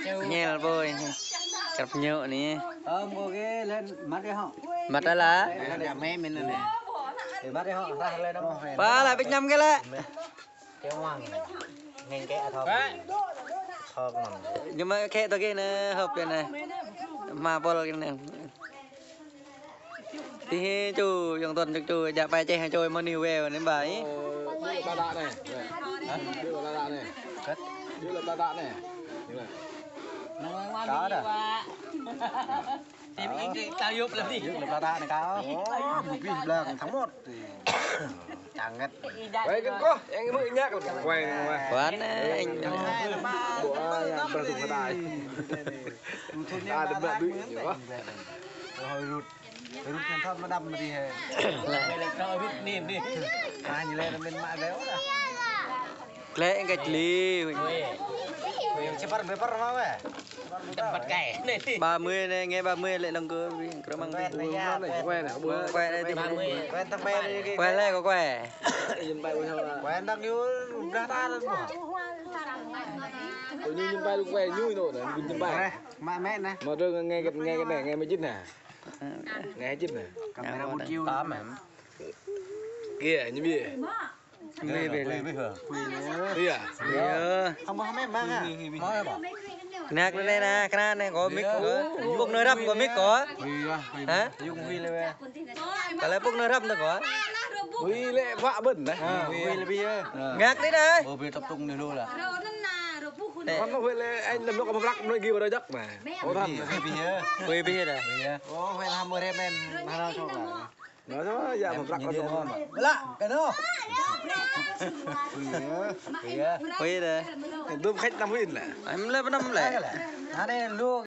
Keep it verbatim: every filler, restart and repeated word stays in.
Ñel bôi. Krăp ñu anai. Ơ, mô kê, lên, măt đi hŏ. Măt ala. Ơ, măt đi hŏ, rah lên. Pă lĕ, ƀiă ñăm kê lĕ. Kê ngoan. Ngên kê thok. Thok mơ̆n. Ñu mă kê tơ kê anai, hơp kê anai. Mă pôl kê anai. Tih ču, yŏng tuan ču, ču, jak pai čeh ču, mơ̆n ni weo anai ƀai. Ơ, đu lă đa đa anai. Hă? Đu lă đa đa anai. Đu lă đa đa anai. Cá đa. Tao yŭp lăm ni. Yŭp lăm đa đa anai cá. Ơ, mơ̆ pih blang thăm mơ̆t. Čang ngăt. Wai kơ kơ, yang mơ̆ ñăk lăm. Wai, wai. Wai anai. Ơ, yang ƀrơ̆ tŭ pơdai. Ơ, đơ̆m đă đuaĭ ñu. Hơi rut. Rut ngăn thot mă đăm đi he. Lĕ. Lĕ, lĕ, rut ni, ni. Ơ, ñu lĕ, mĭn mă lĕ, ôh. Lĕ, ngăt li. Ui. Ui, čepăr, bepăr, mă, weh. Ba mươi anai, ngă ba mươi lĕ lăng kơ, kơ măng. Kue anai, kue anai, kue anai, kue anai. Kue anai, kue anai. Kue anai, kue anai. Kue anai, kue anai. Kue anai, kue anai. Mă mĕ anai. Mă dơ ngă, ngă, ngă, ngă, ngă mă jin anai. Ngă jin anai. Kamera một triệu. Tám em. Kia, ñu ƀiă. Ƀiă, ƀiă, ƀiă. Ƀiă. Ƀiă. Hăm mă hăm em mă ha. Năk anai anai, kơnăl anai, kơ mik kơ. Pŭk nơ̆ răm kơ mik kơ. Hă? Yŭng hui lĕ weh. Kơ lĕ pŭk nơ̆ răm tơ kơ. Hui lĕ pă ƀơ̆n anai. Ơ, hui lĕ ƀiă. Ngă anai anai. Ơ, ƀiă tập trung anai lu lah. Mơ̆n hui lĕ, anh đơ̆m nŏk kơ mă prăk mơ̆n gih ƀu dŏ jăk anai. Ơ, hui ƀiă. Hui ƀiă anai. Ơ, hui hăm mơ̆ rem em, hă anai čô lah. Anai čô, ya, mă prăk anai čô. Lă, kơ anai. Hui anai. Hui anai. Dŭm khač năm hui anai. Em lĕ pơ năm lĕ. Anai lu.